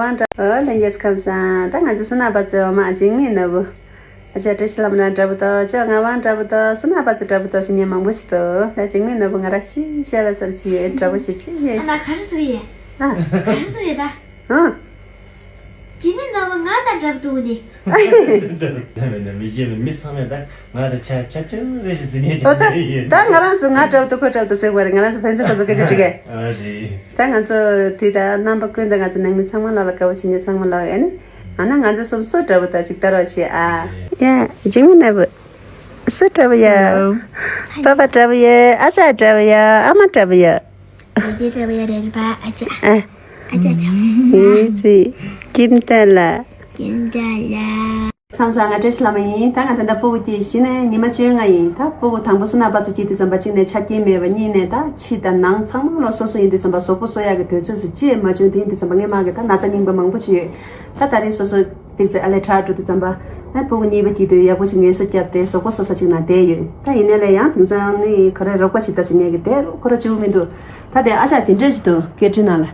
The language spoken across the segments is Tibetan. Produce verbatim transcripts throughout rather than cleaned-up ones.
ཝང་འདྲ། ཨོ་ལྷན་རྒྱས་ཁམས་བཟང་། ད་ང་ཚོ་བསོད་ནམས་པ་ཚོའི་འོག་མ་འཇིགས་མེད་ནོར་བུ། ཨ་ཅག་བཀྲ་ཤིས་ལྷ་མོ་རང་འདྲ་པོ་འདུག་ཅོ་ང་ཝང་འདྲ་པོ་འདུག་བསོད་ནམས་པ་ཚོ་འདྲ་པོ་འདུག་ཟེར་མཁན་མང་པོ་ཞིག་འདུག་ད་འཇིགས་མེད་ནོར་བུ་ང་རང་ཤི་བཤད་པ་ཟེར་གྱི་ཡོད། འདྲ་པོ་ཞིག་ཅི་ཡོད། ཨ་ན་ག་རེ་ཟེར་གྱི་ཡོད། ཨ། ག་རེ་ཟེར་གྱི་ཡོད་ད། ཨ། འཇིགས་མེད་ནོར་བུ་ང་དང་འདྲ་པོ་འདུག་ནི། ད་མེད་ན་མི་ཤེས་པའི་མི་ཚང་མས་ད་ང་དང་ཆ་ཆ་ཆུང་རེ་ཞིག་ཟེར་མཁན་ཨོ་ད་ཅིག་ཡོད། ད་ང་རང་ཚོ་ང་འདྲ་པོ་འདུག་ཁོ་འདྲ་པོ་འདུག་ཟེར་བ་རེད། ང་རང་ཚོ་ཕན་ཚུན་ཁོ་ཚོ་སྐད་ཆ་འདྲི་གས། ཨ་རེད། ད་ང་ཚོ་དེ་ད་རྣམ་པ་ཀུན་ཏུ་ང་ཚོ་ནང་མི་ཚང་མ་ལ་ལ་དགའ་པོ་བྱེད་མཁན་ཚང་མ་ལ་ཨ་ནི། ཨ་ན་ང་ཚོ་གསུམ་སུ་འདྲ་པོ་ད་ཅིག་ལྟ་རོགས་བྱེད་ཨ། ཡ། འཇིགས་མེད་ནོར་བུ། སུ་འདྲ་པོ་ཡ། ཧེ་ལོ། པ་པ་འདྲ་པོ་ཡ། ཨ་ཅག་འདྲ་པོ་ཡ། ཨ་མ་འདྲ་པོ་ཡ། ཨ་ཅག་འདྲ་པོ་ཡ་རེད་པ། ཨ་ཅག་ཨ། ཨ་ཅག་ཅག་ཨེ་ཙི། ཀིམ་ཏན་ལ། ཀིམ་ཏན་ལ། ཁམས་བཟང་། ང་བཀྲ་ཤིས་ལྷ་མོ་ཡིན། ད་ང་ད་ལྟ་སྤུ་གུ་སྐྱེས་གཞི་ནས་ཉི་མ་བཅོ་ལྔ་ཡིན། ད་སྤུ་གུ་དང་པོ་བསོད་ནམས་པ་ཚོ་སྐྱེས་དུས་ཙམ་པ་གཅིག་ནས་ཆ་རྐྱེན་མེད་པ། གཉིས་ནས་ད་ཕྱི་དང་ནང་ཚང་མ་ལོ་སོ་སོ་ཡིན་དུས་ཙམ་པ་གཟུགས་པོ་གསོ་ཡག་གི་དུས་ཚོད་སུ་ཅི་ཡང་མ་བྱུང་། དེ་ཡིན་དུས་ཙམ་པ་སྔས་མ་གི་ད་ན་ཚ་རྙིང་པ་མང་པོ་ཅིག་ཡོད། ད་ད་རེས་སོ་སོ་ཏིག་ཙེ་ཨ་ལས་དྲག་འགྲོ་དུས་ཙམ་པ། ཨ་སྤུ་གུ་གཉིས་པ་སྐྱེས་དུས་ཡག་པོ་ཅིག་ངལ་གསོ་བརྒྱབ་སྟེ་གཟུགས་པོ་གསོ་ས་ཅིག་ནང་བསྡད་ཡོད། ད་ཡིན་ནའི་ལས་ཡང་དེང་སང་ནི་ཁོ་རའི་རོགས་པ་བྱེད་ད་ཟེར་མཁན་གྱི་དེ་རུ་ཁོ་ར་བཅུག་མི་འདུག་ད་དེ་ཨ་ཅག་དེ་འདྲ་ཞིག་འདུག་སྐད་འཕྲིན་ནང་ལ།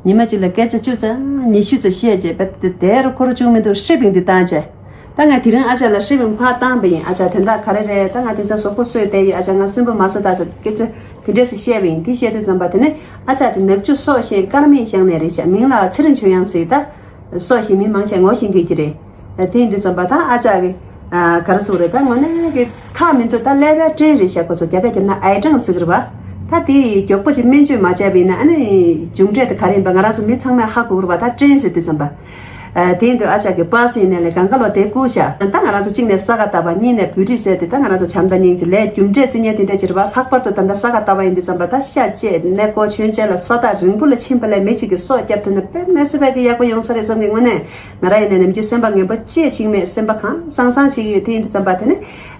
ཉི་མ་གཅིག་ལ་སྐད་ཆ་བཅུ་ཙམ་ཉི་ཤུ་ཙམ་བཤད་རྗེས་པ་དེ་དེ་རུ་ཁོ་ར་བཅུག་མི་འདུག་ཧྲི་པིང་དེ་བཏང་བྱས། ད་ང་དེ་རིང་ཨ་ཅག་ལ་ཧྲི་པིང་ཕར་བཏང་པ་ཡིན། ཨ་ཅག་དོན་དག་ག་རེ་རེད། ད་ང་དེང་སང་གཟུགས་པོ་གསོས་བསྡད་ཡོད། ཨ་ཅག་ང་གསོན་པོ་མ་བཟོ་ད་ཟེར་སྐད་ཆ་དེ་འདྲས་སེ་བཤད་པ་ཡིན། དེ་བཤད་དུས་ཙམ་པ་དེ་ནས་ཨ་ཅག་དེ་ནག་ཆུ་སོག་ཤེས་ཀར་མེད་ཤང་ནས་རེད་ཤག་མིང་ལ་ཚེ་རིང་ཆོས་དབྱངས་ཟེར་ད། སོག་ཞིག་མི་མང་ཆེ་ངོ་ཤེས་མཁན་གྱི་རེད། དེ་ཡིན་དུས་ཙམ་པ་ད་ཨ་ཅག་གི། ཨ་ག་རེ་ཟེར་དགོས་རེད། ད་དངོས་གནས་ཀྱི་ཁག་མི་འདུག་ད་ཀླད་པའི་སྐྲན་རེད་ཤག་ཁོ་ཚོ་རྒྱ་སྐད་བརྒྱབ་ན་ཨའི་ཀྲང་ཟེར་གི་རེད་པ། ད་དེ་མགྱོགས་པོ་ཅིག་སྨན་བཅོས་མ་བྱས་པ་ཡིན་ན་ཨ་ནི་འབྱུང་འབྲས་དེ་ག་རེ་ཡིན་པ་ང་རང་ཚོ་མི་ཚང་མས་ཧ་གོ་གི་རེད་པ། ད་སྐྲན་ཟེར་དུས་ཙམ་པ། ཨ་དེ་ཡིན་དུས་ཨ་ཅག་གི་པ་སེ་ཡིན་ནའི་ལས་གང་ག་ལོ་དེ་བསྐུར་ཤག་ད་ང་རང་ཚོ་གཅིག་ནས་ས་ག་ཟླ་བ། གཉིས་ནས་བོད་རིགས་ཟེར་དེ་ད་ང་རང་ཚོ་བྱམས་དང་སྙིང་རྗེ་ལས་རྒྱུ་འབྲས་རྩི་མཁན་དེ་འདྲ་ཅིག་རེད་པ། ལྷག་པར་དུ་ད་ལྟ་ས་ག་ཟླ་བ་ཡིན་དུས་ཙམ་པ་ད་ཤ་བཅད་ནས་ཀོ་གྱོན་བྱས་ལ་ཚོ་ཐག་རིང་པོ་ལ་ཕྱིན་པ་ལས་མི་གཅིག་གིས་སོག་བརྒྱབ་ཐུབ་ན་དཔེ་མི་སྲིད་པའི་གི་ཡག་པོ་ཡོང་ས་རེད་བསམ་གི། དངོས་གནས་ང་རང་ཡིན་ནའི་ནམ་རྒྱུན་སེམས་པ་ངན་པ་ཅི་ཡང་བྱེད་ཀྱི་མེད། སེམས་པ་གང་སང་སང་བྱེད་ཀྱི་ཡོད། དེ་ཡིན་དུས་ཙམ་པ་དེ་ནི་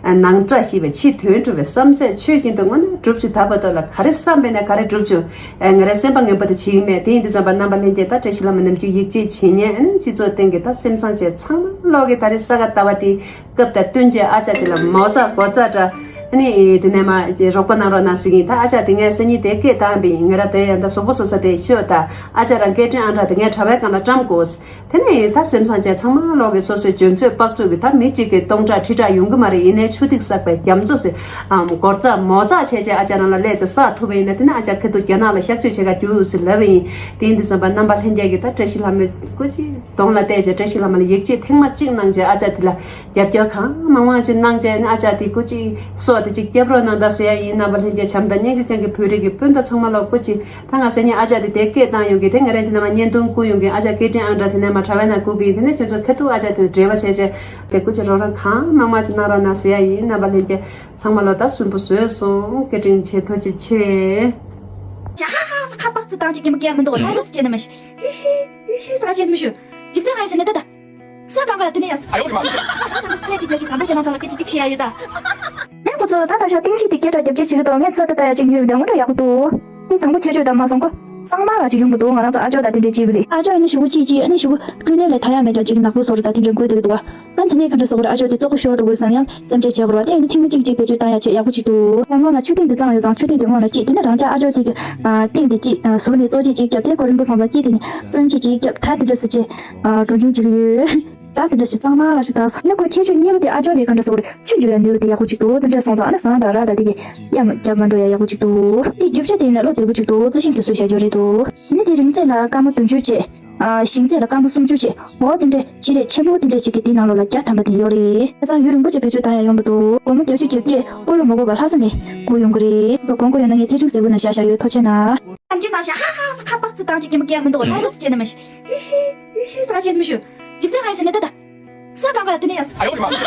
ནང་བཀྲ་ཤིས་པའི་ཕྱི་དོན་གྲུབ་པའི་བསམ་ཚད་ཆོས་བཞིན་དུ་དངོས་གནས་གྲུབ་ཅིག་ད་བར་དུ་ལ་ག་རེ་བསམ་པས་ན་ག་རེ་གྲུབ་བྱུང་། ང་རའི་སེམས་པ་ངན་པ་དེ་བྱེད་ཀྱི་མེད། དེ་ཡིན་དུས་ཙམ་པ་རྣམ་པ་ལྷན་རྒྱས་ད་བཀྲ་ཤིས་ལྷ་མོ་ནམ་རྒྱུན་ཡིད་ཆེས་བྱེད་མཁན་ཨ་ནི་སྤྱི་ཚོགས་སྟེང་གི་ད་སེམས་བཟང་བྱས་ཚང་མ་ལོག་གི་ད་རེས་ས་ག་ཟླ་བ་དེ་སྐབས་དང་བསྟུན་བྱས་ཨ་ཅག་དེ་ལ་མོ་ཙ་གོ་ཙ་འདྲ། ཨ་ནི་དེ་ནས་མ་རོགས་པ་གནང་རོགས་གནང་ཟེར་གྱིན། ད་ཨ་ཅག་དེ་ངས་སང་ཉིན་དེ་སྐད་བཏང་བ་ཡིན། ང་རང་དེ་ཡང་ད་གཟུགས་པོ་བཟོ་ས་དེ་ཤོད་ད། ཨ་ཅག་རང་སྐད་འཕྲིན་ཨང་གྲངས་དེ་ངས་དྲ་བའི་སྒང་ལ་བཀྲམ་དགོས། དེ་ནས་ད་སེམས་བཟང་བྱས་ཚང་མ་ལོག་གི་སོ་སོའི་འཇོན་ཚོད་དཔག་ཚོད་ཀྱིས་ད་མི་གཅིག་གིས་སྟོང་ཕྲག་ཁྲི་ཕྲག་ཡོང་གི་མ་རེད། ཡིན་ནའི་ཆུ་ཐིགས་བསགས་པའི་རྒྱ་མཚོ་ཟེར། ཨམ་གོ་ཙ་མོ་ཙ་བྱས་བྱས་ཨ་ཅག་རང་ལ་སླེབས་ཚེ་བསགས་ཐུབ་པ་ཡིན་ན་དེ་ནས་ཨ་ཅག་ཁ་ཐུག་རྒྱ་ནག་ལ་གཤག་བཅོས་བྱེད་ག་རྒྱུགས་ཟེར་ལབ་པ་ཡིན། དེ་ཡིན་དུས་ཙམ་པ་རྣམ་པ་ལྷན་རྒྱས་ཀྱིས་ད་བཀྲ་ཤིས་ལྷ་མོའི་སྐུ་མཁྱེན་གདོང་ལ་བལྟས་བྱས་བཀྲ་ཤིས་ལྷ་མོ་ལ་ཡིད་ཆེས་ཐེངས་མ་གཅིག་གནང་བྱས་ཨ་ཅག་དེ་ལ་རྒྱབ་སྐྱོར་གང་མང་མང་ཞིག་གནང་བྱས་ནི་ཨ་ཅག་དེ་སྐུ་མཁྱེན་སོགས་དེ་གཅིག་སྐྱབས་རོགས་གནང་དང་ཟེར་ཡ་ཡིན། རྣམ་པ་ལྷན་རྒྱས་བྱམས་དང་སྙིང་རྗེ་ཅན་གྱི་བོད་རིགས་ཀྱི་སྤུན་ཟླ་ཚང་མ་ལ་སྐུ་མཁྱེན། ད་ང་སང་ཉིན་ཨ་ཅག་དེ་དེ་སྐད་བཏང་ཡོང་གི། དེ་ང་རང་དེ་ནས་མ་བརྙན་ཐུང་བསྐུར་ཡོང་གི། ཨ་ཅག་སྐད་འཕྲིན་ཨང་གྲངས་དེ་ནས་མ་དྲ་བའི་ནང་བསྐུར་གི་ཡིན། དེ་ནས་ཁྱོད་ཚོ་ཁ་ཐུག་ཨ་ཅག་དེ་འབྲེལ་བ་བྱས་བྱས་དེ་སྐུ་མཁྱེན་རོགས་རམ་གང་མང་མང་ཅིག་གནང་རོགས་གནང་ཟེར་ཡ་ཡིན། རྣམ་པ་ལྷན་རྒྱས་ཚང་མ་ལ་ད་གསོན་པོ་བཟོས་སོང་། བཀའ་དྲིན་ཆེ། ཐུགས་རྗེ་ཆེ། ཞ་ཧ་ཧ་ས་ཁ་པག་ཙི་བཏང་ཅིག་སྐྱེ་མོ་སྐྱེ་མི་འདུག་ད་འདྲ་སེ་བྱས་ན་མ་ཤི། ཧི་ཧི་ཧི་ཧི་ས་ཁ་བྱས་ན་མ་ཤི། རྒྱུ་མཚན་ང་ཡི་ཟེར་ནས་ད་ད། ས་གང་ག་ལ་དེ་ནས་ཡ། ཨ་ཡོ་ཁ་ལས་དེ་རྒྱ་ཆེ་གང་པོ་རྒྱ་ནག་ཚང་ལ་སྐད་ཆ་གཅིག་བཤད་ཡ་ཡོད་ད། ངས་ཁོ་ཚོ་ད་ད་ཤ་ཏིང་ཅིག་དེ་སྐད་གྲགས་རྒྱབ་ཆེད་བྱེད་ཀྱི་འདུག་ངས་ཚོད་ལྟ་ལྟ་ཡ་གཅིག་ཉོས་ཡོད་དེ་དངོས་གྲགས་ཡག་པོ་འདུག་དེ་དང་པོ་ཁྱད་ཆོས་དང་མ་སོང་ཁོ་གཙང་མ་ལ་ཅིག་ཡོང་གི་འདུག་ང་རང་ཚོ་ཨ་ཅོ་ད་དེ་འདྲས་བྱས་པ་རེད། ཨ་ཅོ་ཡིན་ན་ཞུ་གུ་གཅིག་གཅིག་ཨ་ནི་ཞུ་གུ་ཀུན་ལེན་ལས་ཐ་ཡ་མེད་ཀྱང་ཅིག་ནག་པོ་བཟོ་རུ་ད་དེ་འདྲས་འགོས་བསྡད་ཀྱི་འདུག་ཨ་ནི་དེ་ནས་ག་འདྲ་བཟོ་གི་རེད། ཨ་ཅོ་དེ་བཙོག་པོ་ཤོར་འགྲོ་གི་བསམ་ཡང་བཙན་བྱོལ་བྱས་པ་རེད་བ། དེ་ཡིན་ན་ཐེངས་མ་གཅིག་གཅིག་བེད་སྤྱོད་བཏང་ཡ་ཆེད་ཡག་པོ་ཅིག་འདུག་ཡང་སྔོན་ལ་མཆོད་རྟེན་དེ་གཙང་ཡོད་ཙང་མཆོད་རྟེན་དེ་སྔོན་ལ་སྐྱེས། དེ་ནས་རང་ཅག་ཨ་ཅོ་དེ་གི་རྟེན་དེ་གཅིག་ཟུར་ནས་བཙོག་ཅིག་ཅིག་བརྒྱབ་སྟེ་ཁོ་རིང་པོ་སོང་ཙང་སྐྱེས། དེ་ནས་བཙན་ཅིག་ཅིག་བརྒྱབ་ད་དེ་འདྲ་སེ་བྱས་འགྲོ་མྱོང་ཅིག་ཡོད། ད་དེ་འདྲ་ཞིག་གཙང་མ་ལ་ཞིག་ད་སོང་ན་ཁོ་ཁྱད་ཆོས་གཉིས་པོ་དེ་ཨ་ཅོ་དེ་ག་འདྲ་ཟེར་དགོས་རེད། ཆུ་འཇུ་ཡ་ནུས་པ་དེ་ཡག་པོ་ཅིག་འདུག་དེ་འདྲ་སོང་ཙང་ཨ་ནི་ཟངས་དང་ར་དང་དེ་གི་གཡམ་རྒྱབ་མ་འགྲོ་ཡ་ཡག་པོ་ཅིག་འདུག་དེ་རྒྱུ་ཆ་དེ་ཡིན་ན་བློ་བདེ་པོ་ཅིག་འདུག་རྩི་ཤིང་དེ་སུས་བཞག་རྒྱུ་རེད་འདུག་ནི་དེ་རིང་ཚེ་ལ་སྐར་མ་བདུན་ཅུ་བྱས། ཨ་ཤིང་ཚད་ལ་སྐར་མ་སུམ་ཅུ་བྱས། འོ་དེ་འདྲས་བྱེ་རེ་ཆེན་པོ་དེ་འདྲས་ཅིག་གི་དེའི་ནང་ལོགས་ལ་རྒྱ་ཐམ་པ་དེ་ཡོད་རེད། ཁ་སང་ཡུན་རིང་པོ་ཅིག་བེད་སྤྱོད་བཏང་ཡ་ཡོང་གི་འདུག་སྒོར་མོ་བརྒྱད་ཅུ་གྱ་བརྒྱད་བསྐུར་ལོ་མ་དགོས་པར་ལྷག་ས་ནས་བསྐུར་ཡོང་གི་རེད། ཚོ་གོང་བསྐུར་ཡོང་ན་ངས་ཐེ་ཆུང་ཟེར་བུ་ན་བཞག་བཞག་ཡོད། ཐུགས་རྗེ་གནང་། ཨམ་ཆི་ནང་བཞག་ཧ་ཧ་ས་ཁ་པག་ཙི་བཏང་ཅིག་སྐྱེ་མོ་སྐྱེ་མི་འདུག་ད་འདྲ་སེ་བྱས་ན་མ་ཤི། ཧི་ཧི་ཧི་ཧི་ས་བྱས་ན་མ་ཤི། རྒྱུ་མཚན་ང་ཡི་ཟེར་ནས་ད་ད། ས་གང་ག་ལ་དེ་ནས་ཡ། ཨ་ཡོ་ཁ་ལས་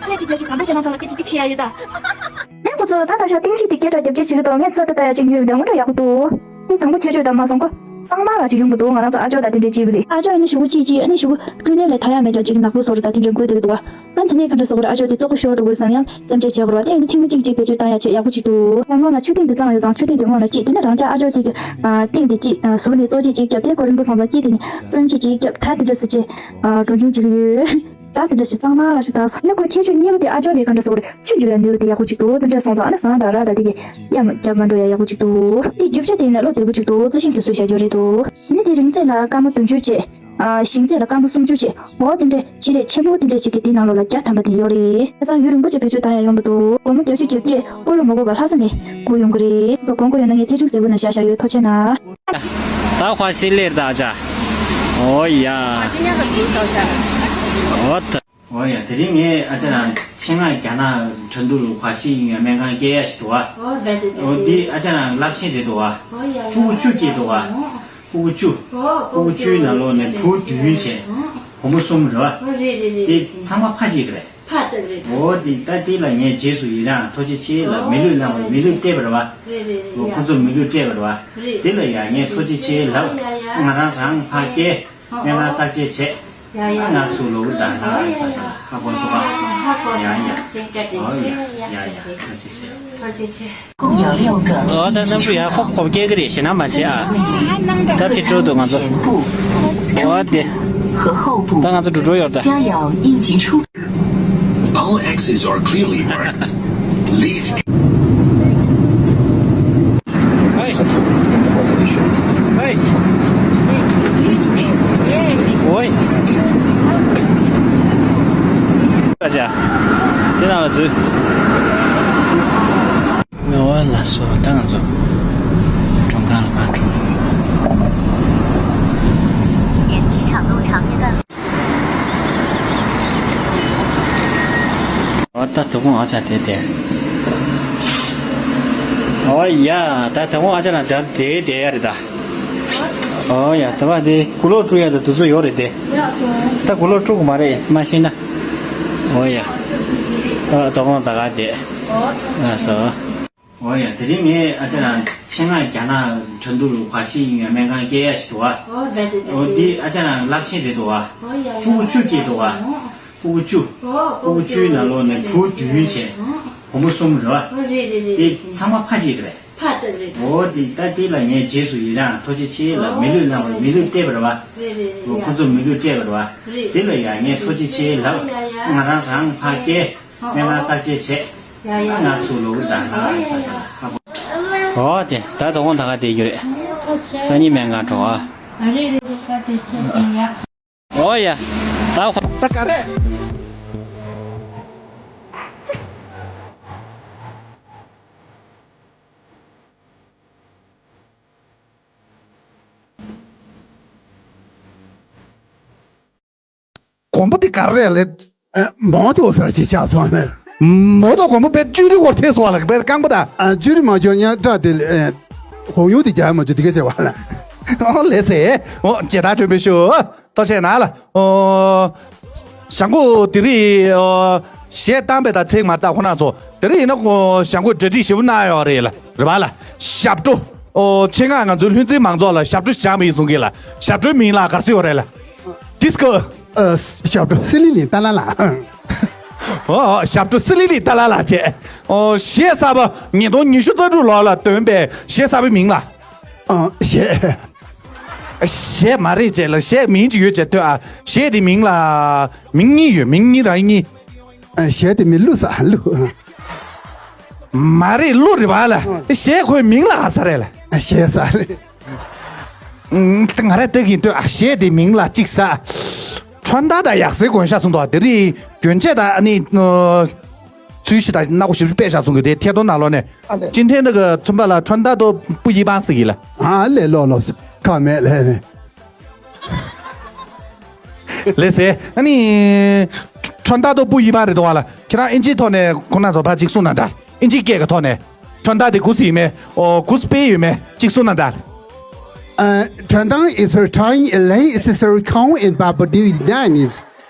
དེ་རྒྱ་ཆེ་གང་པོ་རྒྱ་ནག་ཚང་ལ་སྐད་ཆ་གཅིག་བཤད་ཡ་ཡོད་ད། ངས་ཁོ་ཚོ་ད་ད་ཤ་ཏིང་ཅིག་དེ་སྐད་གྲགས་རྒྱབ་ཆེད་བྱེད་ཀྱི་འདུག་ངས་ཚོད་ལྟ་ལྟ་ཡ་གཅིག་ཉོས་ཡོད་དེ་དངོས་གྲགས་ཡག་པོ་འདུག་དེ་དང་པོ་ཁྱད་ཆོས་དང་མ་སོང་ཁོ་གཙང་མ་ལ་ཅིག་ཡོང་གི་འདུག་ང་རང་ཚོ་ཨ་ཅོ་ད་དེ་འདྲས་བྱས་པ་རེད། ཨ་ཅོ་ཡིན་ན་ཞུ་གུ་གཅིག་གཅིག་ཨ་ནི་ཞུ་གུ་ཀུན་ལེན་ལས་ཐ་ཡ་མེད་ཀྱང་ཅིག་ནག་པོ་བཟོ་རུ་ད་དེ་འདྲས་འགོས་བསྡད་ཀྱི་འདུག་བ། ཨ་ནི་དེ་ནས་ག་འདྲ་བཟོ་དགོས་རེད། ཨ་ཅོ་དེ་བཙོག་པོ་ཤོར་འགྲོ་གི་རེད་བསམ་ཡང་བཙན་བྱོལ་བྱས་པ་རེད་བ། དེ་ཡིན་ན་ཐེངས་མ་གཅིག་གཅིག་བེད་སྤྱོད་བཏང་ཡ་ཆེད་ཡག་པོ་ཅིག་འདུག་ཡང་སྔོན་ལ་མཆོད་རྟེན་དེ་གཙང་ཡོད་ཙང་མཆོད་རྟེན་དེ་སྔོན་ལ་སྐྱེས། དེ་ནས་རང་ཅག་ཨ་ཅོ་དེ་གི་རྟེན་དེ་གཅིག་ཟུར་ནས་བཙོག་ཅིག་ཅིག་བརྒྱབ་སྟེ་ཁོ་རིང་པོ་སོང་ཙང་སྐྱེས། དེ་ནས་བཙན་ཅིག་ཅིག་བརྒྱབ་ད་དེ་འདྲ་སེ་བྱས་འགྲོ་མྱོང་ཅིག་ཡོད། ད་དེ་འདྲ་ཞིག་གཙང་མ་ལ་ཞིག་བཏང་སོང་། ནི་ཁོ་ཁྱད་ཆོས་གཉིས་པོ་དེ་ཨ་ཅོ་ལས་ག་འདྲ་ཟེར་དགོས་རེད། ཆུ་འཇུ་ཡ་ནུས་པ་དེ་ཡག་པོ་ཅིག་འདུག་དེ་འདྲ་སོང་ཙང་ཨ་ནི་ཟངས་དང་ར་དང་དེ་གི་གཡམ་རྒྱབ་མ་འགྲོ་ཡ་ཡག་པོ་ཅིག་འདུག་དེ་རྒྱུ་ཆ་དེ་ཡིན་ན་བློ་བདེ་པོ་ཅིག་འདུག་རྩི་ཤིང་དེ་སུས་བཞག་རྒྱུ་རེད་འདུག་ནི་དེ་རིང་ཚེ་ལ་སྐར་མ་བདུན་ཅུ་བྱས། ཨ། ཞིང་ཚད་ལ་སྐར་མ་སུམ་ཅུ་བྱས། འོ་དེ་འདྲས་ཆེ་རེད། ཆེན་པོ་དེ་འདྲས་ཅིག་གི་དེའི་ནང་ལོགས་ལ་བརྒྱ་ཐམ་པ་དེ་ཡོད་རེད། ཁ་སང་ཡུན་རིང་པོ་ཅིག་བེད་སྤྱོད་བཏང་ཡ་ཡོང་གི་འདུག་སྒོར་མོ་བརྒྱད་ཅུ་གྱ་བརྒྱད་བསྐུར་ལ་མ་དགོས་པ་ལྷ་ས་ནས་བསྐུར་ཡོང་གི་རེད། ཚོ་དགོངས་སྐོར་ཡོད་ན་ངས་ཐེ་ཆུང་ཟེར་བུ་ན་བཞག་བཞག་ཡོད། ཐུགས་རྗེ་གནང་། ད་ཧྥ་ཤི་ལེར་ད་ཨ་ཅག་འོ་ཡ། འོ་ད། འོ་ཡ། དེ་རིང་ངས་ཨ་ཅག་རང་ཆེད་མངགས་རྒྱ་ནག་ཁྲིན་ཏུའུ་ཧྥ་ཤི་ཡིན་ཡ་སྨན་ཁང་སྐྱེལ་ཡ་ཞིག་འདུག་བ། འོ་དེ་ཨ་ཅག་རང་རླབས་ཆེན་རེད་འདུག་བ། ཕྲུ་གུ་བཅུ་སྐྱེས་འདུག་བ། ཕྲུ་གུ་བཅུ། ཕྲུ་གུ་བཅུའི་ནང་ལོགས་ནས་བུ་བདུན་བྱས། བུ་མོ་གསུམ་རེད་བ། དེ་ཚང་མ་ཕ་གཅིག་རེད་པས། འོ་དེ་ད་དེ་ལ་ངས་རྗེས་སུ་ཡི་རང་། ཐུགས་རྗེ་ཆེ་ལ། མི་ལུས་བླངས་པ་མི་ལུས་གཏད་པ་རེད་བ། ཁོ་ཚོ་མི་ལུས་སྤྲད་པ་རེད་བ། དེ་ལ་ཡང་ངས་ཐུགས་རྗེ་ཆེ་ལབ། ང་རང་རང་ཕར་སྐྱེལ། སྨན་ཁང་བརྟག་དཔྱད་བྱས། ང་ཚོ་ལོ་གུ་དང་ལྷ་ཁང་ཆ་ས་ལ་ཧ་གོ་སོང་བ། ཡ་ཡ། ཨོ་ཡ་ཡ་ཡ། ཐུགས་རྗེ་ཆེ། ཨོ་ད་གནམ་གྲུ་ཡ་ཧོབ་ཧོབ་སྐྱེལ་གི་རེད། ཞེད་སྣང་མ་བྱེད་ཨ། ད་དེ་འགྲོ་འདུག་ང་ཚོ། ཨོ་དེ། ད་ང་ཚོ་འགྲོ་འགྲོ་ཡོད་ད། All exits are clearly marked. Leave. ཨོའི། ཨོའི། ཨ་ཅག་དེ་ན་བ་ཚོས། ཨོ་ལགས་སོ། ད་ང་ཚོ་མགྲོན་ཁང་ལ་ཕར་འགྲོ། ཨོ་ད་དོ་དགོང་ཨ་ཅག་དེ་དེ། ཨོ་ཡ། ད་དོ་དགོང་ཨ་ཅག་ན་ད་དེ་དེ་ཡ་རེད་ད། ཨོ་ཡ། ད་བ་དེ་གུ་ལོག་བཀྲུ་ཡ་ད་དུས་ཚོད་ཡོད་རེད་དེ། ད་གུ་ལོག་བཀྲུ་གི་མ་རེད་མ་ཤེས་ན། ཨོ་ཡ། ཨ་དོ་དགོང་ད་ག་དེ། ལགས་སོ། འོ་ཡ། དེ་རིང་ངས་ཨ་ཅག་རང་ཆེད་མངགས་རྒྱ་ནག་ཁྲིན་ཏུའུ་ཧྥ་ཤི་ཡིན་ཡ་སྨན་ཁང་སྐྱེལ་ཡ་ཞིག་འདུག་བ། འོ་འདི་ཨ་ཅག་རང་རླབས་ཆེན་རེད་འདུག་བ། ཕྲུ་གུ་བཅུ་སྐྱེས་འདུག་བ། ཕྲུ་གུ་བཅུ། ཕྲུ་གུ་བཅུའི་ནང་ལོགས་ནས་བུ་བདུན་བྱས། བུ་མོ་གསུམ་རེད་བ། དེ་ཚང་མ་ཕ་གཅིག་རེད་པས། འོ་དེ་ད་དེ་ལ་ངས་རྗེས་སུ་ཡི་རང་། ཐུགས་རྗེ་ཆེ་ལ། མི་ལུས་བླངས་པ་མི་ལུས་གཏད་པ་རེད་བ། ཁོ་ཚོ་མི་ལུས་སྤྲད་པ་རེད་བ། དེ་ལ་ཡང་ངས་ཐུགས་རྗེ་ཆེ་ལབ། ང་རང་རང་ཕར་སྐྱེལ། སྨན་ཁང་བརྟག་དཔྱད་བྱས། ང་ཚོ་ལོ་གུ་དང་ལྷ་ཁང་ཆ་ས་ལ་ཧ་གོ། ཨོ་དེ་ད་དོ་དགོང་ད་ག་དེ་རྒྱུ་རེད། སང་ཉིན་སྨན་ཁང་འགྲོ་ཨ། ཨ་རེད་རེད་རེད། ད་དེ་བཤད་ཀྱི་ཡ། ཨོ་ཡ། ད་ཁོ་ད་ག་རེད། དགོན་པ་དེ་ག་རེ་རེད་ལབ། མོ་དེ་འོ་ཟེར་ཅིག་ཆགས་སོང་ནས། མོ་དང་དགོན་པ་དཔེ་བཅུད་རིག་བོར་ཐེ་སོང་བ་ལ་དཔེ་རྐང་པ་དང་། བཅུད་རིག་མ་འབྱོར་ཉག་དྲག་དེ་ཧོང་ཡུ་དེ་རྒྱག་མ་བཅུག་དེ་ག་བྱས་བ་ལ། ཨོ་ལེ་ཟེ། ཨོ་ཇེ་ད་གྲོན་པའི་ཤོ། ལྟོ་ཆས་ན་ལ། ཨོ། ཞང་གོ་དེ་རིང་ཨོ། གཞས་བཏང་པའི་ད་ཚེག་མ་བཏགས་ཁོ་ན་ཚོ། དེ་རིང་ཡིན་ན་ཁོ་ཞང་གོ་གྲ་སྒྲིག་ཞིབ་པོ་གནང་ཡོད་རེད་ལ། རེད་བ་ལ། ཞབས་བྲོ། ཨོ་ཆེད་མངགས་ང་ཚོའི་ལྷུན་རྩེའི་མང་ཚོགས་ལ་ཞབས་བྲོ་སྦྱངས་པ་ཡིན་གསུང་གི་ལ། ཞབས་བྲོའི་མིང་ལ་ག་རེ་ཟེར་ཡོད་རེད་ལ། ཌིས་ཀོ། ཨ། ཞབས་བྲོ་སི་ལི་ལི་ཏ་ལ་ལ། ཨོ་ཞབས་བྲོ་སི་ལི་ལི་ཏ་ལ་ལ་བྱས། ཨོ་གཞས་གསར་པ་ཉིས་སྟོང་ཉི་ཤུ་རྩ་དྲུག་ལོ་ལ་བཏོན་པའི་གཞས་གསར་པའི་མིང་ལ། ཨ་གཞས། གཞས་མ་རེད་བྱས་ལ། གཞས་མིང་ཅིག་ཡོད་བྱས་ཐོས་ཨ། གཞས་དེ་མིང་ལ། མིང་གཉིས་ཡོད། མིང་གཉིས་རང་གཉིས། ཨ་གཞས་དེ་མིང་གླུ་ས་གླུ། མ་རེད་གླུ་རེད་བ་ལ། གཞས་ཁོའི་མིང་ལ་ག་ས་རེད་ལ། ཨ་གཞས་ས་རེད། ང་རེ་ལྟ་གིན་ལྟོས་ཨ། གཞས་དེ་མིང་ལ་གཅིག་ས། ཁྲོན་ད་ད་ཡག་སའི་དགོན་ཤག་གསུང་དོ། དེ་རིང་གྱོན་ཆས་ད་ཨ་ནི། ཚུལ་ཞིག་ད་སྣ་ཁོ་ཞིབ་ཞིབ་དཔེ་བཞག་གསུང་གི་དེ་ཐད་གཏོང་ནང་ལོགས་ནས། ཨ་ལེ། ཅིན་ཐེན་ད་གི་ཚུན་པ་ལ་ཁྲོན་ད་དོ་པུ་ཡི་པང་ཟེར་གི་ལ། ཨ་ལེ་ལོ་ལོ། ཁ་མེད་ལེ། ལེ་ཟེ། ཨ་ནི། ཁྲོན་ད་དོ་པུ་ཡི་པང་རེད་དོ་བ་ལ། ཁྱེད་རང་ཨིན་ཇིའི་ཐོག་ནས་ཁོ་ན་ཚོ་ཕ་གཅིག་གསུང་ན་འདྲ། ཨིན་ཇི་སྐད་ཀྱི་ཐོག་ནས། ཁྲོན་ད་དེ་གུ་སི་ཡིན་མེད། ཨོ་གུ་སི་པེ་ཡོད་མེད་གཅིག་གསུང་ན་འདྲ། Uh, Trendang is retiring in late sister Kong in Papua New Guineas.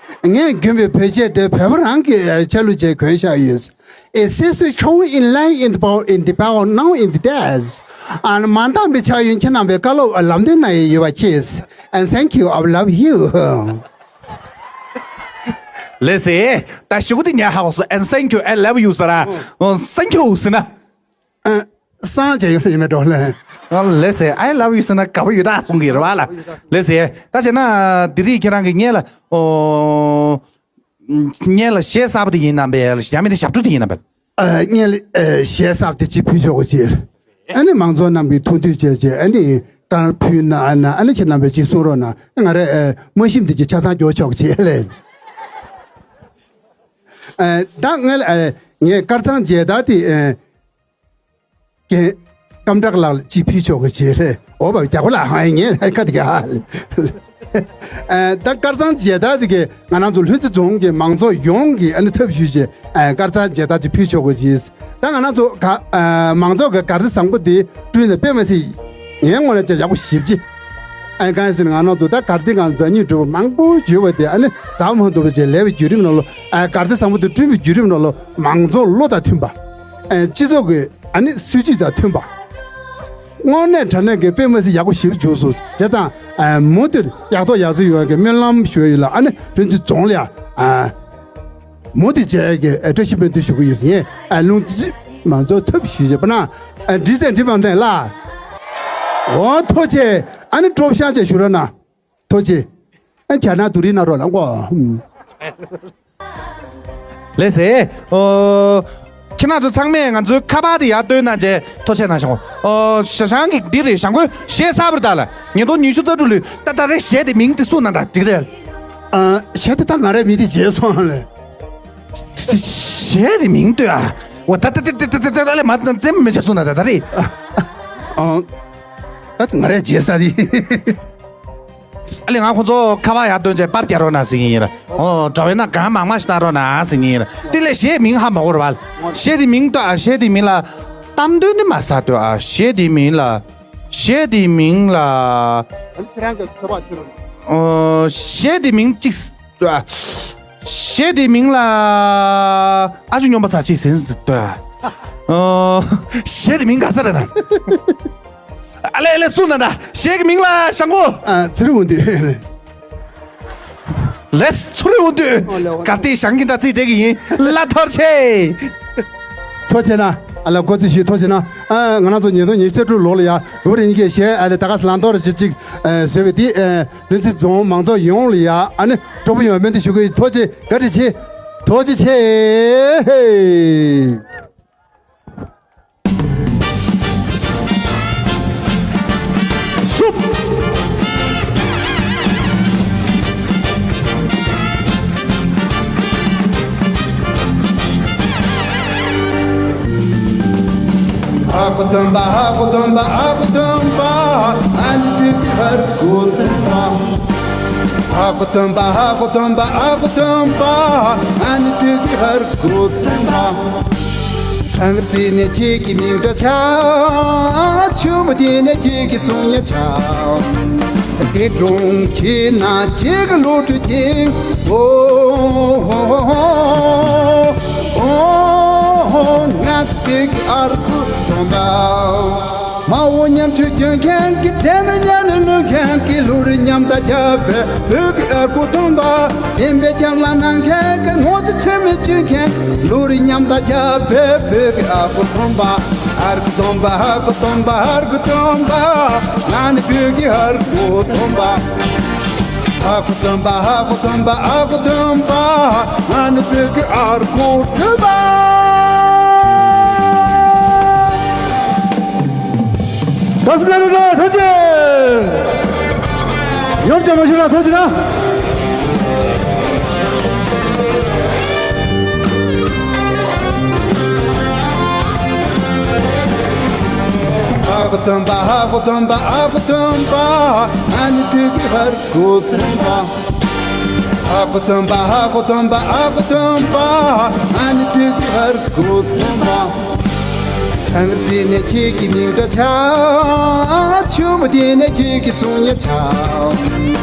ངས་གྱོན་པའི་བོད་ཆས་དེ་བོད་པ་རང་གི་ཆ་ལུགས་ཅིག་གྱོན་བཞག་ཡོད། Is sister Kong in line in the power in the power now in the days. And མ་འདང་པའི་ཆ་ཡོན་ཁྱེད་རྣམ་པའི་བཀའ་སློབ་ལམ་སྟོན་གནང་ཡས་ཡོད་པ་མཁྱེན། And thank you, I love you. ལེ་ཟེ། ད་ཞུ་གུ་དེ་ཉལ་ཧ་གོ་སོ། And thank you, I love you ཟེར་ར། Thank you ཟེར་ན། ཨ། སང་བྱས་ཡོད་ས་ཡིན་མེད་འགྲོ་ལེ། ལེ་ཟེ། I love you ཟེར་ན་དགའ་པོ་ཡོད་ད་གསུང་གི་རེད་བ་ལ། ལེ་ཟེ། ད་བྱས་ན་དེ་རིང་ཁྱེད་རང་གི་སྔན་ལ། ཨོ། སྔན་ལ་གཞས་གསར་པ་དེ་ཡིན་ནམ་པས། ཡང་མིན་དེ་ཞབས་བྲོ་དེ་ཡིན་ནམ་པས། ཨ། སྔན་ལ་ཨ་གཞས་གསར་པ་དེ་གཅིག་ཕུལ་ཆོག་གོ་ཅེས། ཨ་ནི་མང་ཚོགས་རྣམས་ཀྱིས་ཐུགས་འདུན་བྱས་བྱས། ཨ་ནི་ བསྐུར་ཕུལ་གནང་ཨ་ནི་ཁྱེད་རྣམ་པས་ཅིག་གསུང་རོགས་གནང་། ང་རེ་ཨ་མ་ཤེས་འདི་ཅིག་ཆ་ཚང་སྐྱོར་ཆོག་ཅེས་ལས། ཨ་ད་ང་ལ་ཨ་ངས་དཀར་གཙང་མཇལ་དར་དེ་ཨ་རྒན་སྐམ་དྲག་ལགས་ལ་ཅིག་ཕུལ་ཆོག་གི་ཅེས་ལས། འོ་བ་རྒྱ་གོ་ལ་ཧང་ངས་ཁ་དེ་ག་ཨ་ད་དཀར་གཙང་མཇལ་དར་དེ་གས་ང་རང་ཚོ་ལྷུན་རྩེ་རྫོང་གི་མང་ཚོགས་ཡོངས་ཀྱི་ཨ་ནི་ཚབ་ཞུས་བྱས་ཨ་དཀར་གཙང་མཇལ་དར་ཅིག་ཕུལ་ཆོག་གི་ཅེས། ད་ང་རང་ཚོ་ག་ཨ་མང་ཚོགས་ཀྱི་གར་སྟེགས་བཟང་པོ་འདི་བསྐྲུན་ནས་དཔེ་མ་སྲིད་ངའི་ངོས་ནས་བྱས་ཡག་པོ་ཞེ་པོ་ཅིག་ཨ་གང་ཟེར་ན་ང་རང་ཚོ་ད་གར་སྟེགས་སྒང་མཛའ་བརྙན་སྒྲུབ་པ་མང་པོ་བྱོས་པ་དེ་ཨ་ནི་རྫ་མ་འདུག་པ་བྱས་ལས་པའི་བརྒྱུད་རིམ་ནང་ལོ། ཨ་གར་སྟེགས་བཟང་པོ་དེ་བསྐྲུན་པའི་བརྒྱུད་རིམ་ནང་ལོ་མང་ཚོགས་བློ་དང་མཐུན་པ། ཨ་སྤྱི་ཚོགས་ཀྱི་ཨ་ནི་སྲིད་ཇུས་དང་མཐུན་པ། དངོས་གནས་དྲང་གནས་ཀྱི་དཔེ་མ་སྲིད་ཡག་པོ་ཞེ་པོ་བྱུང་སོང་བྱས་ཙང་། ཨ་མུ་མཐུད་ཡག་ཐོག་ཡག་བརྩེགས་ཡོང་བའི་སྨོན་ལམ་ཞུ་ཡི་ལ། ཨ་ནི་ལྷུན་རྩེ་རྫོང་ལ་ཡ་ཨ་མུ་མཐུད་བྱས་ཀྱི་ཨ་བཀྲ་ཤིས་སྨོན་འདུན་ཞུ་གི་ཡོད་ཟེར། ངས་ཨ་ལུང་རྩིས་མང་ཚོགས་ཐབས་ཞུས་བྱས་པ་ན་ཨ་འགྲིག་ཟེར་འགྲིག་པ་འདེང་ལ། འོ་ཐུགས་རྗེ་ཆེ། ཨ་ནི་སྤྲོ་པོ་ཤར་བྱས་ཞུ་རོགས་གནང་། ཐུགས་རྗེ་ཆེ། ཨ་བྱས་ན་དུ་རིན་ན་རོགས་ལ་མགོ། ལགས་སེ། ཨོ། ཁྱེད་རང་ཚོ་ཚང་མས་ང་ཚོའི་ཁ་པར་དེ་ཡར་སྟོན་གནང་བྱས་ཐུགས་རྗེ་གནང་ཞུ། ཨོ་ཞང་ཞང་གི་འདི་རེད། ཞང་ཁོས་གཞས་གསར་པ་རེད། ད་ལ་ཉིས་སྟོང་ཉི་ཤུ་རྩ་དྲུག་ལོའི་ད་ད་རེས་གཞས་དེ་མིང་དེ་གསུངས་གནང་དང་འགྲིག་རེད། ཨ་གཞས་དེ་ད་ང་རའི་མིང་དེ་བརྗེད་སོང་ལེ། གཞས་དེ་མིང་ལྟོས་ཨ། འོ་ད་ད་ད་ད་ད་ད་ལས་མ་ཙམ་མི་བྱ་སོང་ན་ད་ད་རེད། ཨ་ད་ང་རས་བརྗེད་ས་རེད། ཨ་ལས་ང་ཁོ་ཚོ་ཁ་པར་ཡར་སྟོན་བྱས་པར་རྒྱག་རོགས་གནང་ཟེར་གྱི་ཡིན་ར། ཨོ་དྲ་བའི་ནང་གང་མང་མང་ཞིག་བཏང་རོགས་གནང་ཟེར་གྱི་ཡིན་ར། དེ་ལས་གཞས་མིང་ཧ་མ་གོ་ར་བ། གཞས་དེ་མིང་ལྟོས་ཨ། གཞས་དེ་མིང་ལ་གཏམ་དོན་ནི་མ་ཟ་ལྟོས་ཨ། གཞས་དེ་མིང་ལ། གཞས་དེ་མིང་ལ། ཨ་ནི་ཁྱེད་རང་གི་ཚོད་དཔག་ཁྱེར་རོགས། ཨོ་གཞས་དེ་མིང་གཅིག་གཞས་དེ་མིང་ལ་ཨ་ཅོ་སྨྱོན་པ་ཚ་ཅིག་ཟིན་ཟིན་ཏོ། ཨོ། གཞས་དེ་མིང་ག་ས་རེད་ན། ཨ་ལེ་ཨ་ལེ་སུ་ན་ད། གཞས་ཀྱི་མིང་ལ་ཞང་གོ། ཨ་ཚུར་འོང་དུས། ལེས་ཚུར་འོང་དུས། ཨོ་ལེ་ཨོ་ལེ། གར་སྟེགས་ཞང་གི་འདྲ་རྩིས་དེ་གི་ཡིན། ལ་ཐོར་ཆེ། ཐུགས་རྗེ་ཆེ་ན། ཨ་ལ་གོ་ཚིག་ཞིག་ཐུགས་རྗེ་ཆེ་ན། ཨ་ང་རང་ཚོ་ཉིས་སྟོང་ཉི་ཤུ་རྩ་དྲུག་ལོ་ལ་ཡ་རྒྱུ་རིན་གྱི་གཞས་ཨ་ལེ་ད་ག་ས་ལང་ཐོར་ཞིག་ཅིག་བཟོས་པའི་དེ། ལྷུན་རྩེ་རྫོང་མང་ཚོགས་ཡོངས་ལ་ཡ་ཨ་ནི་སྤྲོ་པོ་ཡོང་བའི་སྨོན་འདུན་ཞུ་གི་ཡིན། ཐུགས་རྗེ་བཀའ་དྲིན་ཆེ། ཐུགས་རྗེ་ཆེ། ཤུབ། ཨ་ཁུ་སྟོན་པ། ཨ་ཁུ་སྟོན་པ། ཨ་ཁུ་སྟོན་པ། ཨ་ནི་ཕི་ཕི་ཧར་ཁུ་སྟོན་པ། ཨ་ཁུ་སྟོན་པ། ཨ་ཁུ་སྟོན་པ། ཨ་ཁུ་སྟོན་པ། ཨ་ནི་ཕི་ཕི་ཧར་ཁུ་སྟོན་པ། ལྷ་ངར་རྩེ་ནས་ཁྱེད་ཀྱི་མིང་འདྲ་ཆགས། ཆུ་མོ་དེ་ནས་ཁྱེད་ཀྱི་གསུང་ཉ་ཆགས། དེ་སྒྲུང་ཁྱེད་ན་ཁྱེད་ཀྱི་བློ་གྲོས་ཀྱིས། ཨོ་ཨོ་ཨོ་ཨོ་ང་ཚོ་བོད་ཀྱི་ཨར་ཁུ་སྟོན་པ། མ་འོངས་ཉམ་ཆུང་སྐྱོན་མཁན་གྱི་མཚན་མོ་ཉལ་ནས་ནུབ་མཁན་གྱི་བློ་རིག་ཉམས་དང་ཁྱབ་པའི་བོད་ཀྱི་ཨ་ཁུ་སྟོན་པ། བདེན་པའི་ལྕམ་ལ་གནང་མཁན་གྱི་ངོ་ཚ་ཆེན་མོ་བྱེད་མཁན་བློ་རིག་ཉམས་དང་ཁྱབ་པའི་བོད་ཀྱི་ཨ་ཁུ་སྟོན་པ། ཨར་ཁུ་སྟོན་པ། ཨ་ཁུ་སྟོན་པ། ཨར་ཁུ་སྟོན་པ། ང་ནི་བོད་ཀྱི་ཨར་ཁུ་སྟོན་པ། ཨ་ཁུ་སྟོན་པ། ཨ་ཁུ་སྟོན་པ། ཨ་ཁུ་སྟོན་པ། ང་ནི་བོད་ཀྱི་ཨར་ཁུ་སྟོན་པ། ད་སུ་ན་རུ་ལ་ཐོ་ཅེ། ཡོམ་ཅན་མ་ཞུ་ལ་ཐོ་ཅེ་ན། ཨ་ཁུ་སྟོན་པ། ཨ་ཁུ་སྟོན་པ། ཨ་ཁུ་སྟོན་པ། ཨ་ནི་ཐུག་གི་ཧར་ཁུ་སྟོན་པ། ཨ་ཁུ་སྟོན་པ། ཨ་ཁུ་སྟོན་པ། ཨ་ཁུ་སྟོན་པ། ཨ་ནི་ཐུག་གི་ཧར་ཁུ་སྟོན་པ། ལྷ་ངར་རྩེ་ནས་ཁྱེད་ཀྱི་མིང་འདྲ་ཆགས། ཆུ་མོ་དེ་ནས་ཁྱེད་ཀྱི་གསུང་ཉ་ཆགས།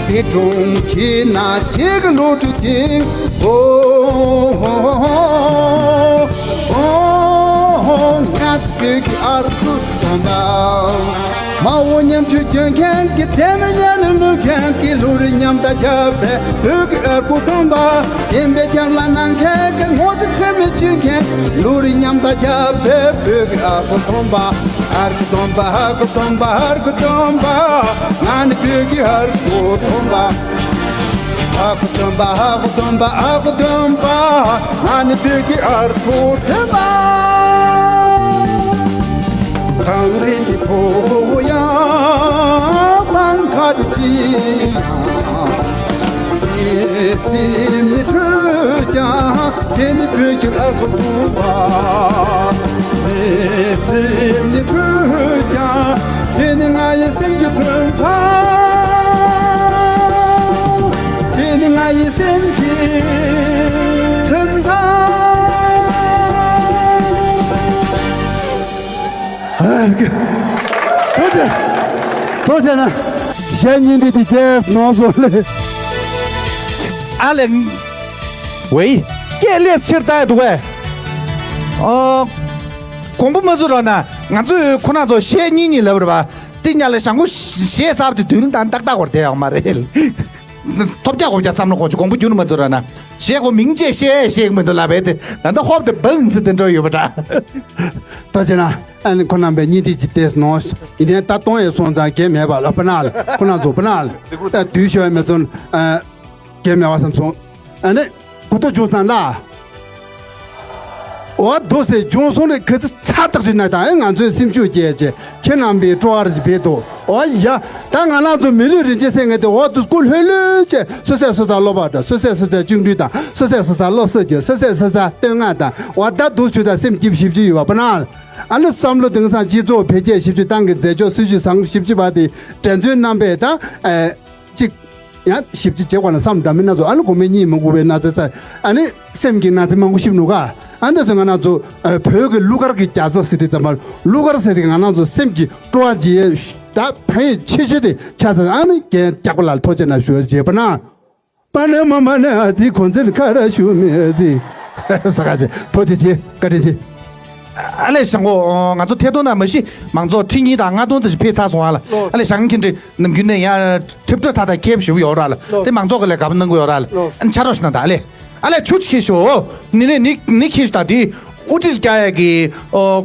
དེ་སྒྲུང་ཁྱེད་ན་ཁྱེད་ཀྱི་བློ་གྲོས་ཀྱིས། ཨོ་ཨོ་ཨོ་ཨོ་ང་ཚོ་བོད་ཀྱི་ཨར་ཁུ་སྟོན་པ། མ་འོངས་ཉམ་ཆུང་སྐྱོན་མཁན་གྱི་མཚན་མོ་ཉལ་ནས་ནུབ་མཁན་གྱི་བློ་རིག་ཉམས་དང་ཁྱབ་པའི་བོད་ཀྱི་ཨ་ཁུ་སྟོན་པ། བདེན་པའི་ལྕམ་ལ་གནང་མཁན་གྱི་ངོ་ཚ་ཆེན་མོ་བྱེད་མཁན་བློ་རིག་ཉམས་དང་ཁྱབ་པའི་བོད་ཀྱི་ཨ་ཁུ་སྟོན་པ། ཨར་ཁུ་སྟོན་པ། ཨ་ཁུ་སྟོན་པ། ཨར་ཁུ་སྟོན་པ། ང་ནི་བོད་ཀྱི་ཨར་ཁུ་སྟོན་པ། ཨ་ཁུ་སྟོན་པ། ཨ་ཁུ་སྟོན་པ། ཨ་ཁུ་སྟོན་པ། ང་ནི་བོད་ཀྱི་ཨར་ཁུ་སྟོན་པ། གངས་རི་འདི་མཐོ་ཡང་ གར་ཅི། ངའི་སེམས་ནི་ཁྲོས་ཀྱང་ཁྱེད་ནི་བོད་ཀྱི་ཨ་ཁུ་བ། ངའི་སེམས་ནི་ཁྲོས་ཀྱང་ཁྱེད་ནི་ང་ཡི་སེམས་ཀྱི་མཚོན་ཁ། ཁྱེད་ནི་ང་ཡི་སེམས་ཀྱི་མཚོན་ཁ། ཨ་ཀེ། ཐུགས་རྗེ། ཐུགས་རྗེ་གནང་། གཞས་སྙིང་ཐིག་དེ་བྱས་གནང་སོང་ལེ། ཨ་ལེ། ཝེ། སྐད་ལས་ཕྱིར་ལྟ་ཡ་འདུག་གས། ཨ། དགོངས་པ་མ་ཚོམ་རོགས་གནང་། ང་ཚོས་ཁོ་ན་ཚོ་གཞས་གཉིས་གཉིས་ལབ་རེད་པ། དེ་ཉག་ལ་ཞང་གོ་གཞས་གསར་པ་དེ་མདུན་ལ་ཏག་ཏག་བར་དེ་ཡོང་མ་རེད། ཐོབ་རྒྱག་གོ་རྒྱག་བསམ་བློ་གོ་ཆུ་དགོངས་པ་འགྱུར་མ་ཚོམ་རོགས་གནང་། གཞས་གོ་མིང་བརྗེ་བཤད་བཤད་མི་འདུག་ལབ་པས་དེ་ད་ལྟ་ཧོབ་དེ་བལ་འཛི་དེ་འགྲོ་ཡོད་པ་འདྲ། ཐུགས་རྗེ་གནང་། ཨ་ནི་ཁོ་རྣམ་པས་སྙིང་ཐིག་ཅིག་བལྟས་སོང་། ཡིན་ནའི་ད་གཏོང་ཡས་སོང་ཙང་གལ་མེད་པ་ལ་པ་ན་ལ་ཁོ་རྣམ་ཚོ་པ་ན་ལ་ད་དུས་ཤོར་ཡས་མེད་སོང་། ཨ། གལ་མེད་པ་བསམ་སོང་། ཨ་ནི་གོ་ཐོས་བྱུང་སོང་ལ། འོ་འདུག་སེ་བྱུང་སོང་རེད། ག་ཚོད་ཚ་ཐག་ཆོད་ན་ད་ཨེ་ང་ཚོའི་སེམས་ཤུགས་སྐྱེད་ཅེས་ཁྱེད་རྣམ་པའི་སྤྲོ་བ་རེ་ཞིག་སྤེལ་འདུག་འོ་ཡ། ད་ང་རང་ཚོ་མི་ལུས་རིན་ཆེན་ཟེར་མཁན་དེ་འོ་འདུག་སྐུ་ལྷོད་ལྷོད་བྱས། སོ་སོས་སོ་སོར་སློབ་པ་འདྲ། སོ་སོས་སོ་སོར་བཅིངས་འགྲོལ་དང་། སོ་སོས་སོ་སོར་སློབ་གསོ་རྒྱུ། སོ་སོས་སོ་སོར་བསྟོད་བསྔགས་དང་། འོ་ད་འདུག་ཆུ་དང་སེམས་སྐྱིད་ཞིབ་ཅིག་ཡོད་པ་པ་ན། ཨ་ནི་བསམ་བློ་དེང་སང་སྤྱི་ཚོགས་འཕེལ་རྒྱས་ཞིབ་ཅིག་ཏང་གི་མཛད་ཕྱོགས་སྲིད་ཇུས་བཟང་ཞིབ་ཅིག་བ་དེ་དྲན་ཚུལ་རྣམ་པས་ད་ཨེ། གཅིག་ཡང་ཞིབ་ཅིག་བྱེད་དགོས་ན་བསམ་འདྲ་མིན་སྣ་ཚོགས། ཨ་ནི་གོང་མའི་གཉིད་མ་ཁུག་པའི་ན་ཚ་ཚ། ཨ་ནི་སེམས་ཀྱི་ན་ཚ་མང་པོ་ཞིག་འདུག་ག་ཨ་འདི་ཚོ་ང་རང་ཚོ་ཨ་བོད་ཀྱི་གླུ་གར་གྱི་རྒྱ་མཚོ་ཟེར་དུས་ཙམ་པར། གླུ་གར་ཟེར་དུས་ང་རང་ཚོ་སེམས་ཀྱི་སྤྲོ་བ་འཇལ་ཡས་ད་ཕན་ཡོན་ཆེ་ཤོས་དེ་ཆགས་ཚར། ཨ་ནི་རྒན་སྐྱག་པ་ལ་ཐུགས་རྗེ་གནང་ཞུ་བ་བྱས་པ་ན། པ་ན་མ་མ་ན་ཨ་ཙི་ཁོང་ཚོར་ཁ་ར་ཞུ་མི་ཨ་ཙི། ས་ག་ཆེ་ཐུགས་རྗེ་ཆེ། བཀའ་དྲིན་ཆེ། ཨ་ལས་ཞང་གོ། ང་ཚོ་ཐད་གཏོང་ནང་མ་གཞི་མང་ཚོགས་ཁྲི་གཉིས་དང་ལྔ་སྟོང་ཙམ་ཞིག་ཕེབས་ཚར་སོང་ཨ་ལ། ཨ་ལས་ཞང་ཁྱིམ་དྲི་ནམ་རྒྱུན་ནས་ཡང་ཁྲིབ་ཁྲོད་ཐ་ཐ་ཁེབས་ཞུ་ཡོད་ར་ལ། དེ་མང་ཚོགས་ཀྱི་ལས་ཀ་པ་གནང་གི་ཡོད་ར་ལ། ཨ་ཆ་རོགས་ཤི་ན་ད་ཨ་ལས། ཨ་ལས་ཆུ་ཅིག་ཁྱེར་ཤོག་ནི་ནི་ནི་ནི་ཁྱེར་ཤོག་ད་དེ་དབུ་ཁྲིད་རྒྱག་ཡས་ཀྱི་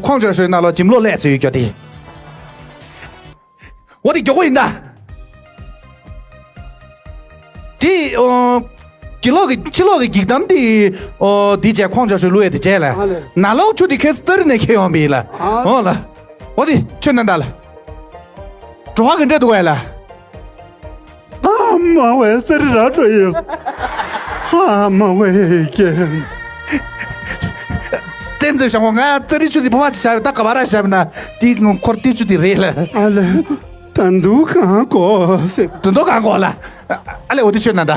ཁོང་ཅོ་ཧྲུའི་ནང་ལོགས་གྱིམ་ལོག་ལས་ཚོད་ཡོད་ཀྱོ་དེ། འོ་དེ་མགྱོགས་པོ་ཡིན་ད། དེ་ཨོ། གྱི་ལོག་གི་ཕྱི་ལོག་གི་འགྱིག་དམ་དེ་ཨོ་དེ་བྱས་ཁོང་ཅོ་ཧྲུའི་ལུས་ཡས་དེ་བྱས་ལ། ཨ་ལས། ནང་ལོག་ཆུ་དེ་ཁེ་སི་ཏ་རི་ནས་ཁྱེར་ཡོང་པ་ཡིན་ལ། ཨ། འོ་ལ། འོ་དེ་ཆོས་ནན་ད་ལ། འགྲོ་བ་གི་འདྲ་འདུག་གས་ལ། ཨ་མ་ཝེ་ཙི་རི་ར་འགྲོ་ཡོད། ཨ་མ་ཝེ་ཀྱེ། ཙེམ་ཙེམ་ཞང་བོ་ང་ཙི་རི་ཆུ་དེ་ཕོ་བ་ཅི་བྱ་བའི་ད་ག་བ་ར་བཞག་ན་དེ་འཁོར་དེ་ཆུ་དེ་རེད་ལ། ཨ་ལེ། ད་འདུག་གང་གོ་ཟེར། དུ་འདུག་གང་གོ་ལ། ཨ་ལེ་འོ་དེ་ཆོས་ན་ད།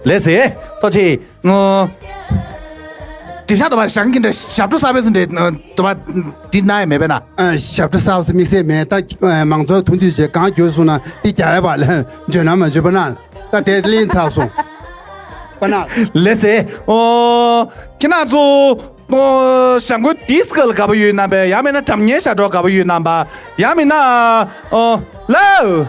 ལེ་ཟེ། ཐོ་ཆེ། ངོ་། དེ་ཤ་དོ་བ་ཞང་གིན་འདྲ་ཞབས་བྲོ་ས་བེ་སི་འདྲ་དོ་བ་དེ་ན་ཡ་མེད་པས་ན། ཨ། ཞབས་བྲོ་གསར་པ་དམིགས་བསལ་མེད། ད་ཨ་མང་ཚོགས་མཐོང་དུས་བྱས་གང་འགྱོད་སོང་ན་དེ་རྒྱ་ཡ་བ་ལ་འཇོན་ན་མ་འཇོན་པ་ན། ད་དེ་ལེན་ཚར་སོང་། པ་ན། ལེ་ཟེ། ཨོ། ཁྱེད་རང་ཚོ། ཨོ། ཞང་གོས་ཌིས་ཀོ་ལ་དགའ་པོ་ཡོད་ན་པས། ཡང་མིན་ན་སྒྲ་སྙན་ཞབས་བྲོ་དགའ་པོ་ཡོད་ན་པ། ཡང་མིན་ན། ཨོ། ལའོ།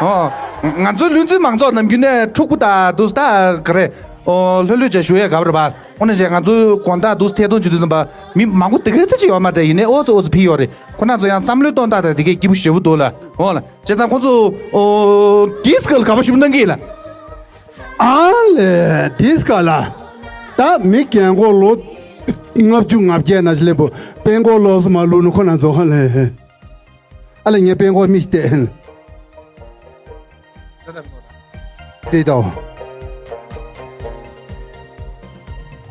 ཨོ། ང་ཚོའི་ལུས་འཛིན་མང་ཚོགས་ནམ་རྒྱུན་ནས་འཁྲུག་པོ་དང་དུ་ད་ག་རེ། ཨོ། ལྷོད་ལྷོད་བྱས་བཞུགས་ཡས་དགའ་པོ་རེད་པ། འོ་ན་བྱས་ང་ཚོའི་དགོང་དག་འདུག་ཐད་གཏོང་བྱེད་དུས་ཙམ་པ་མི་མང་པོ་དེ་ག་ཚོད་ཅིག་ཡོད་མ་རེད། ཡིན་ནའི་ཨོ་ཙི་ཨོ་ཙི་ཕི་ཡོད་རེད། ཁོ་ན་ཚོ་ཡང་བསམ་བློའི་གཏོང་སྟངས་དང་དེ་གའི་སྐྱིད་པོ་ཞེ་པོ་འདུག་ལ། འོ་ལ་བྱས་ཙང་ཁོ་ཚོ་ཨོ་ཌིས་ཀོ་ལ་དགའ་པོ་ཞེ་པོ་གནང་གི་ལ། ཨ་ལེ་ཌིས་ཀོ་ལ། ད་མི་རྒན་གོག་ལོ་ལྔ་བཅུ་ང་བརྒྱད་ན་ཞིག་སླེབས་པོ་དཔོན་གོག་ལོག་སུ་མ་ལུག་ནུ་ཁོ་ན་ཚོ་ཧ་ལེ། ཨ་ལེ་ངས་དཔོན་གོ་མི་ཤི་སྟེ། དེ་དོ།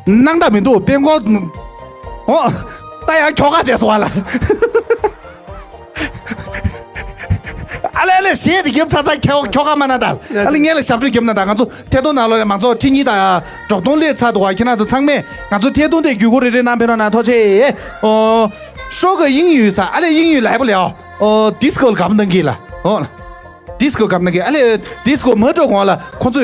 སྣང་དག་མི་འདུག་དཔོན་གོ། ཨོ། ད་ཡང་ཁྱོ་ག་བྱས་སོང་བ་ལ། ཨ་ལེ་ཨ་ལེ་གཞས་དེ་རྒྱབ་ཚར་ཚར་ཁྱོ་ཁྱོ་ག་མ་ན་ད། ཨ་ལེ་ངས་ལ་ཞབས་བྲོ་རྒྱབ་ན་ད། ང་ཚོ་ཐད་གཏོང་ནང་ལོགས་ལ་མང་ཚོགས་ཁྲི་གཉིས་དང་སྒྲོག་གདོང་སླེབས་ཚར་འདུག་བ། ཁྱེད་རང་ཚོ་ཚང་མས་ང་ཚོ་ཐད་གཏོང་དེ་བརྒྱུད་སྐུར་རེ་རེ་གནང་ཕེབས་རོགས་གནང་། ཐུགས་རྗེ་ཆེ། ཨོ། ཧྲོ་གི་དབྱིན་ཡུལ་ས་ཨ་ལེ་དབྱིན་ཡུལ་ལ་ཧེ་པོ་ལེ་ཨོ། ཨོ་ཌིས་ཀོ་ལ་དགའ་པོ་གནང་གི་ལ། ཨོ། ཌིས་ཀོ་དགའ་པོ་གནང་གི་ཨ་ལེ་ཌིས་ཀོ་མ་འགྲོ་གོང་ལ་ཁོ་ཚོ།